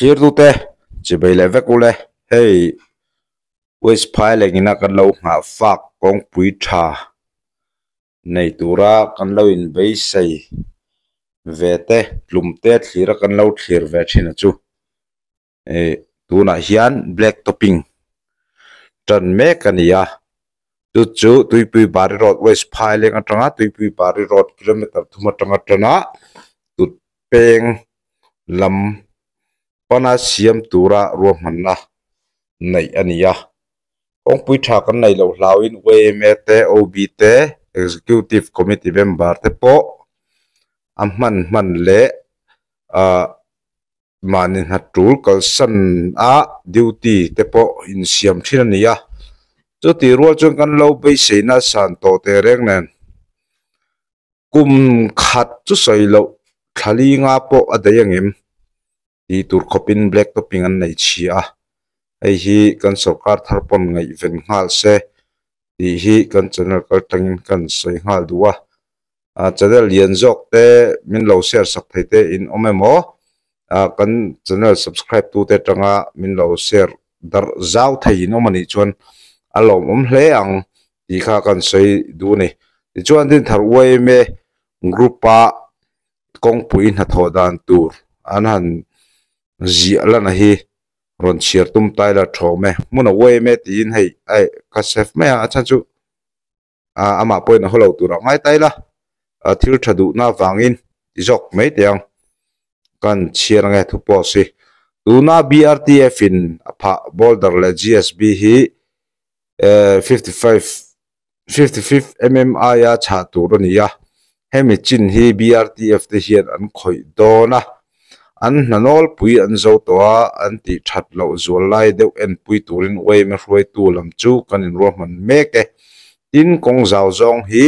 Thirtute chibei leh vek ule hei West Phaileng ina kan lo nghah fak kawngpui tha nei tura kan lo inbeisei ve te tlum te thlira kan lo thlir ve thin a chu ih tunah hian black topping tan mek a ni a chu chu Tuipui Bari Road West Phaileng atanga Tuipui Bari Road kilometer thum atanga tan a tut peng lam pana siam tura ruahmanna neih a ni a kawngpui tha kan neih loh hlauhin yma te OB te executive committee member te pawh a hman hman leh ahh mahni hna tul kalsan a duty te pawh insiam thin a ni a chutih rual chuan kan lo beiseina san tawh teh reng nen kum khat chu sawi loh thla li nga pawh a daih ang em tih tur khawpin black topping an nei chhia a hei hi kan sawrkar thar pawn ngaihven nghal se tih hi kan channel kal tangin kan sawi nghal duh a. ah channel lian zawk te min lo share sak thei te in awm emaw ah kan channel subscribe tu te atanga min lo share darh zau thei in awm anih chuan a lawmawm hle ang tih kha kan sawi duh a ni tichuan Dinthar yma group a kawngpui hnathawh dan tur an han ziah lana hi rawn chhiar tum tai la thawm e hmun a yma tiin hei ai ka save mai a a chhan chu. ah amah pawhin a haw lo tur ah ngai ta ila ah thil tha duhna avangin ti zawk mai teh ang kan chhiar ange thu post hi tuna BRTF in a phah boulder leh GSB hi eh 55 55 mm aia chhah tur a ni a hemi chin hi BRTF te hian an khawih dawn a an hna nawlpui an zo tawh a an tih that loh zual lai deuh enpui turin yma hruaitu lam chu kan inruahman mek e. Tin, kawng zau zawng hi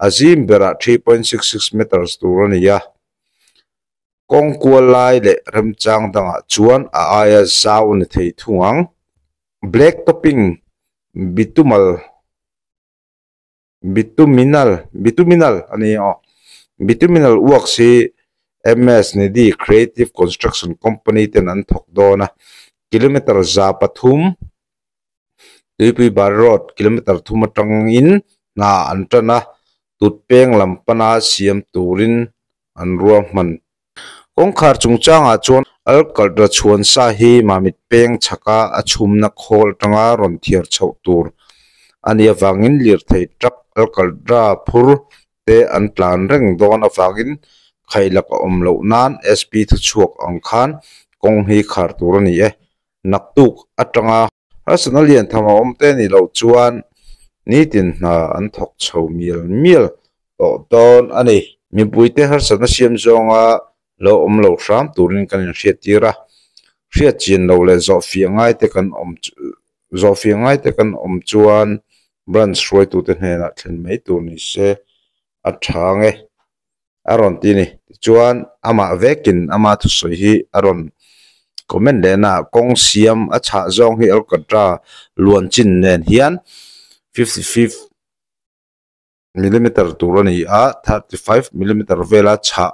a zim berah 3.66 meters tur a ni a, kawng kual lai leh remchang dangah chuan a aia zau a ni thei thung ang. Black topping bitumal. Bituminal, Bituminal a ni aw. Bituminal works hi MS Nidhi Creative Construction Company ten an thawk dawn a, kilometer 300 Tuipui Bari Road kilometer thum atangin hna an tan a, Tutpeng lam pana siam turin an ruahman. Kawngkhar chungchangah chuan Alkaltra chhuan sa hi Mamit peng chhaka a chhumna khawl atanga rawn thiar chhoh tur a nih avangin lirthei truck Alkaltra phur te an tlan reng dawn avangin khailak a awm loh nan SP thuchhuak ang khan kawng hi khar tur a ni e. Naktuk atanga harsatna lian tham a awm te nih loh chuan nitin hna an thawk chho mial mial tawh dawn a ni. Mipuite harsatna siam zawnga lo awm lo hram turin kan inhriattir a, hriat chin lo leh zawhfiah ngaite kan awm zawhfiah ngaite kan awm chuan branch hruaitute hnenah thlen mai tur ni se a tha ang e. a rawn ti a ni tichuan amah vekin ama thusawi hi a rawn comment leh na kawng siam a chhah zawng hi alcatra luan chin nen hian 55 millimeter tur a ni a 35 millimeter vela chhah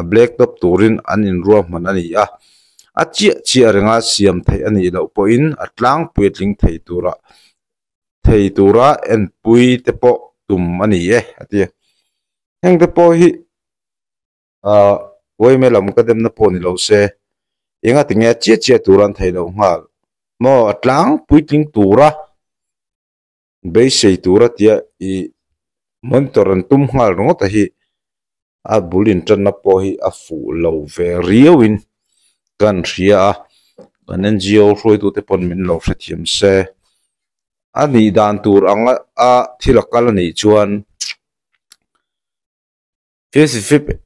a black top turin an inruahman a ni a a chiah chiah renga siam theih a nih loh pawhin a tlangpui a tling thei tura thei tura enpui te pawh tum a ni e a ti a. Heng te pawh hi ah uaime lam ka demna pawh ni lo se enga tinge chiah chiah tur an theih loh nghal maw a tlang puitling tura beisei tura tia ih monitor an tum nghal ringawt a hi a bul intanna pawh hi a fuh lo ve riau in kan hria a kan NGO hruaitute pawn min lo hrethiam se a nih dan tur anga a thil a kal a nih chuan. 55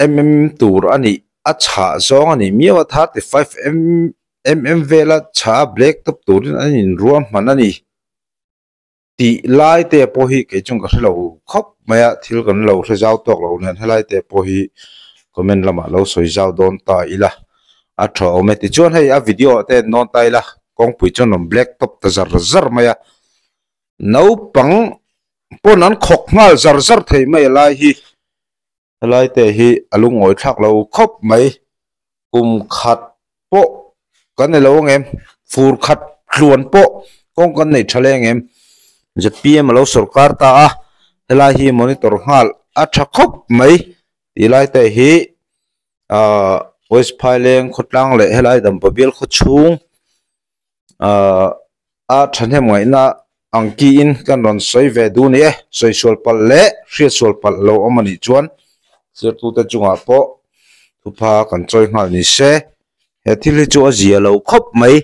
mm tur a nih a chhah zawng a nih miau a 35 mm vela chhah a black top turin an inruahman a ni tih lai te pawh hi kei chuan ka hre lo khawp mai a thil kan lo hre zau tawk lo nen helai te pawh hi comment lamah lo sawi zau dawn ta ila a tha awm e tichuan hei a video ah te en dawn ta ila kawngpui chuan rawn black top ta zar zar mai a naupang pawn an khawk nghal zar zar thei mai a lai hi helai te hi a lungawi thlak lo khawp mai kum khat. pawh kan nei lo ang em fur khat tluan pawh kawng kan nei tha leng em zpm a lo sawrkar ta a helai hi monitor nghal a tha khawp mai tih lai te hi ahh west phaileng khawtlang leh helai dampa bial khaw chhung ahh a thahnem ngaihna ang kiin kan rawn sawi ve duh a ni e sawi sual palh leh hriat sual palh lo awm a nih chuan zirtute chungah pawh thupha kan chawi nghal ni se he thil hi chu a zia lo khawp mai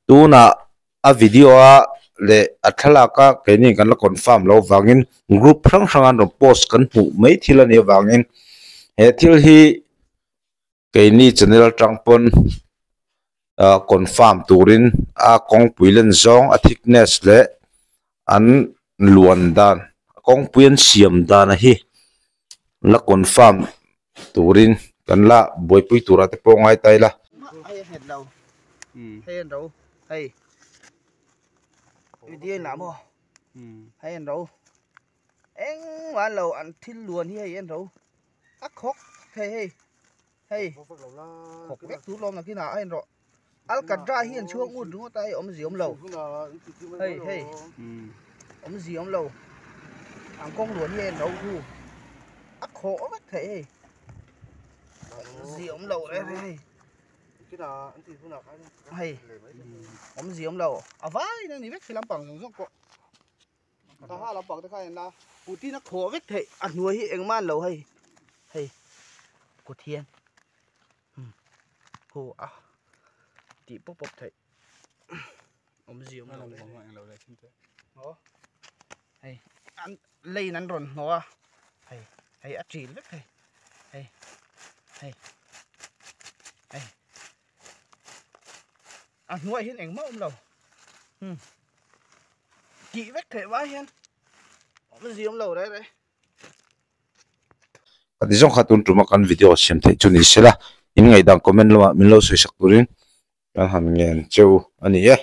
tunah a video a leh a thlalak a keini kan la confirm loh avangin group hrang hrang an rawn post kan hmuh mai thil a nih avangin he thil hi. Keini channel atang pawn ah confirm turin a kawngpui len zawng a thickness leh an luan dan kawngpui an siam dan a hi la confirm turin kan la buaipui turah te pawh ngai ta ila. A khawk thei hei hei khawk vek tur lawm nakin ah a inrawh alkatra hi an chhuak ngut ringawt a hei awmzia awm lo hei hei awmzia awm lo an kawng luan hi a inro thu a khawh vek thei hei awmzia awm lo reng reng hei hei awmzia awm lo a vaiin a ni vek lampang zawng zawng pawh. Ka ha lampang te kha en la putin a khawh vek theih a hnuai hi engmah an lo hei hei kut hian khu a tih pawp pawp theih awmzia awm lo le hei an lane an rawn hnawh a hei hei a ṭil vek hei hei hei hei a hnuaiah hian engmah awm lo hmm tih vek theih vai hian awmzia awm lo reng reng. Ka ti zawng kha tun tuma kan video siam theih chu ni sela in ngaihdan comment lamah min lo sawi sak turin kan han ngen cheu a ni e.